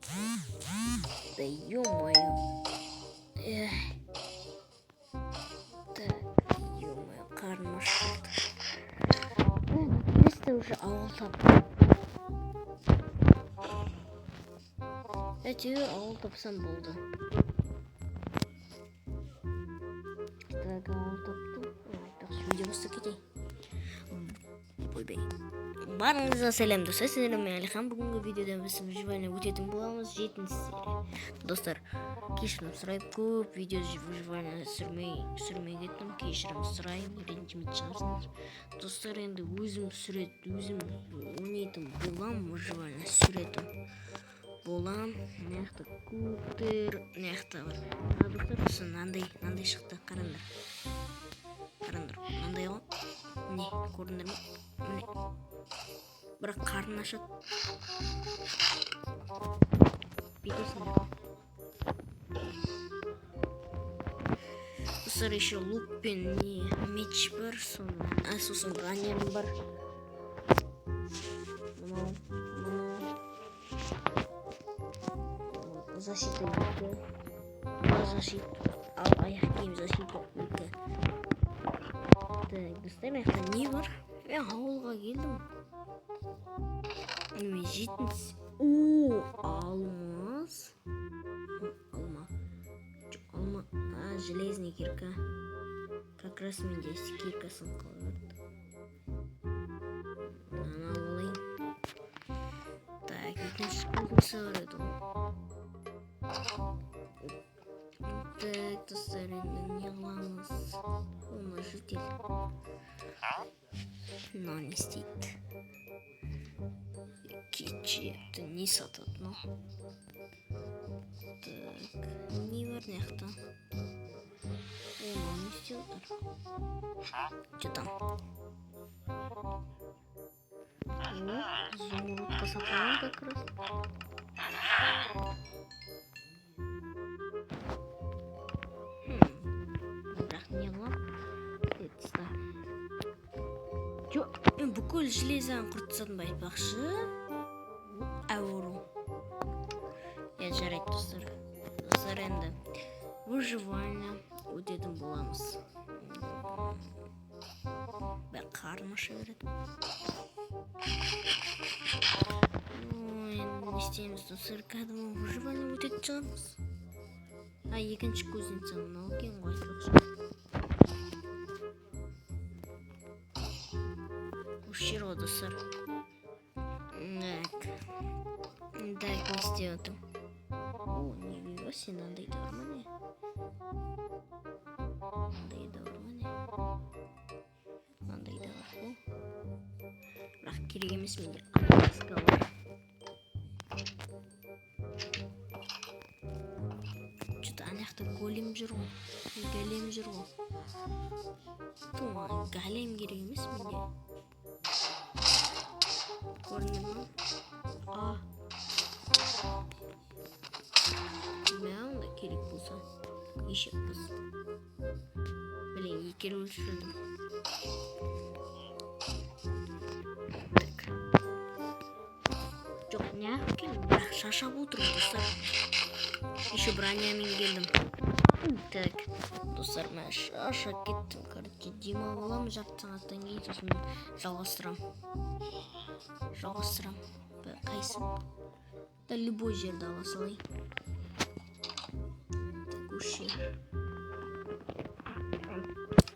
Да ё-моё. Эх. Так, ё-моё, қарным ашып кетті. Наконец-то уже ауыл таптым. Әйтеуір ауыл тапсам болды. Так, ауыл таптым. Айтпақшы, видео бастап кетейін. Ойбай. Барыңызға сәлем, достар. Сіздермен мен, Әлихан. Бүгінгі видеода біз выживание өтетін боламыз. Жетінші серия. Достар, кешірім сұраймын. Көп видео выживание түсірмей кеттім. Кешірім сұраймын, ренжімейтін шығарсыңдар. Достар, енді өзім сурет, өзім ойнайтын боламын, выживание түсіретін болам. Мына жақта кубтер, мына жақта бар. А, достар, сосын мынандай, мынандай шықты, қараңдар. Қараңдар, мынандай ғой. Міне, көрдіңдер ме? Міне. Бірақ қарын ашады. Бүйтесіңдер. Достар, еще лук пен не меч бар, соны. А, сосын броням бар. Мынау, мынау. Защита 2. Защита. Ал аяқ киім защита 2. Так, достар, мына жақта не бар? Мен ауылға келдім. Неме жетінші. О, алмаз. Алма. Жоқ, алма. А, железный кирка. Как раз менде кирка сынып қалып еді. Мынаны алып алайын. Так, екінші кузница бар еді ғой. Так, достар, енді не қыламыз? О, мына житель. Мынау не істейді? Кетчепті не сатады мынау? Так, не бар мына жақта? О, мынау не істеп отыр? Че там? О, изумрудқа сатып аламын как раз. Бірақ не қыламын? Тыста. Жоқ, мен бүкіл железаны құртып тастадым ба, айтпақшы? Ауру. Иә, жарайды, достар. Достар, енді выживание өтетін боламыз. Бә, қарным аша береді. Ой, енді не істейміз, достар? Кәдімгі выживание өтетін шығармыз. А, екінші кузница мынау екен ғой, айтпақшы. Осы жер ғой, достар. Так. Так, не істеп отырмын? О, не бар, сен андай да бар ма, не? Андай да бар ма, не? Мынандай да бар ғой. Бірақ керек емес, менде маска бар. Что-то ана жақта голем жүр ғой. Голем жүр ғой. Ту, маған голем керек емес менде. Көрдіңдер ма? А. Мә, онда керек болса. Ешек қыз. Блин, екі рөл өлтірдім. Так. Жоқ, неғып келдім? Бірақ шаршап отырмын, достар. Еще бронямен келдім. Так, достар, мен шаршап кеттім. Короче, демалып аламын жарты сағаттан кейін, сосын жалғастырамын. Жалғастырамын. Қайсы? Да любой жерді ала салайын. Так, осы жер.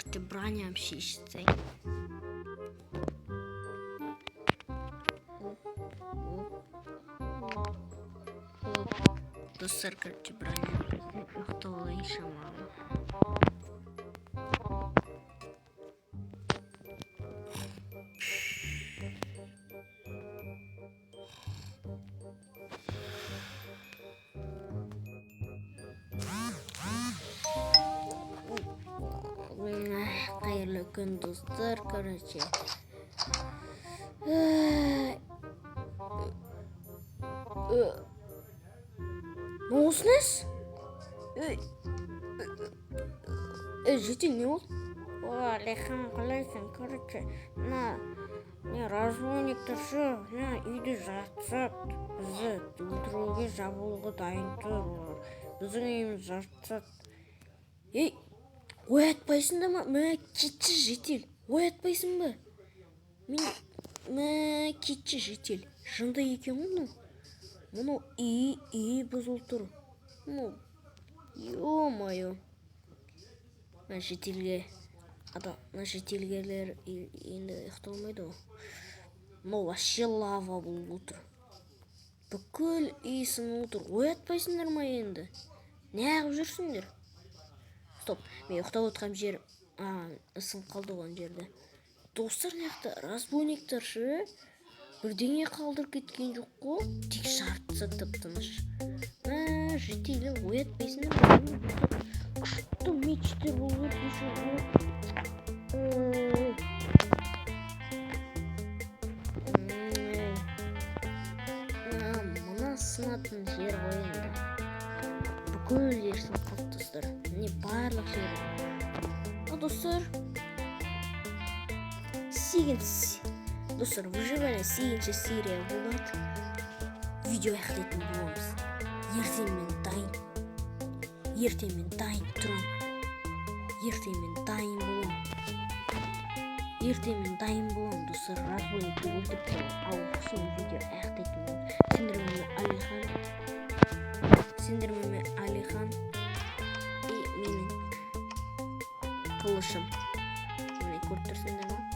Короче, броням шешіп тастайын. Оп, оп, оп, оп. Достар, короче, броням ұйықтап алайын шамалы. Қайырлы күн, достар, короче. Осы несі? Ей, ей, житель, не болды? О, Әлихан, қалайсың? Короче, мына не разбойниктер ше, мына үйде жатса, бізді өлтіріп Өлтіруге, жабылуға дайын тұр олар. Біздің үйіміз жарты. Ей, оятпайсың да ма? Мә, кетші, житель, оятпайсың ба? Мен, мә, кетші, житель, жынды екен ғой мынау. Мынау үй бұзылып тұр мынау. Ё-моё, мына жительге адам, мына жительгелер енді ұйықтай алмайды ғой. Мынау вообще лава болып отыр, бүкіл үй сынып отыр. Оятпайсыңдар ма енді? Неғып жүрсіңдер? Стоп, мен ұйықтап отқан жер, а, сынып қалды ғой ана жерде. Достар, мына жақта разбойниктер ше, бірдеңе қалдырып кеткен жоқ қой, тек жарты тып тыныш. Мә, жителі, оятпайсыңдар ма? Күшті мечтер болып еще. Ой. Мына сынатын жер ғой енді, бүкіл жер сынып қалды, достар, міне, барлық жері. А, достар, сегіз, достар, выживание сегізінші серия болады. Видео аяқтайтын боламыз. Ертең мен дайын, ертең мен дайын тұрамын, ертең мен дайын боламын, ертең мен дайын боламын, достар. Разбойникті өлтіріп тастаймын. Ал соң видео аяқтайтын боламыз. Сендермен Алихан, сендермен Алихан и менің қылышым, міне, көріп тұрсыңдар ма?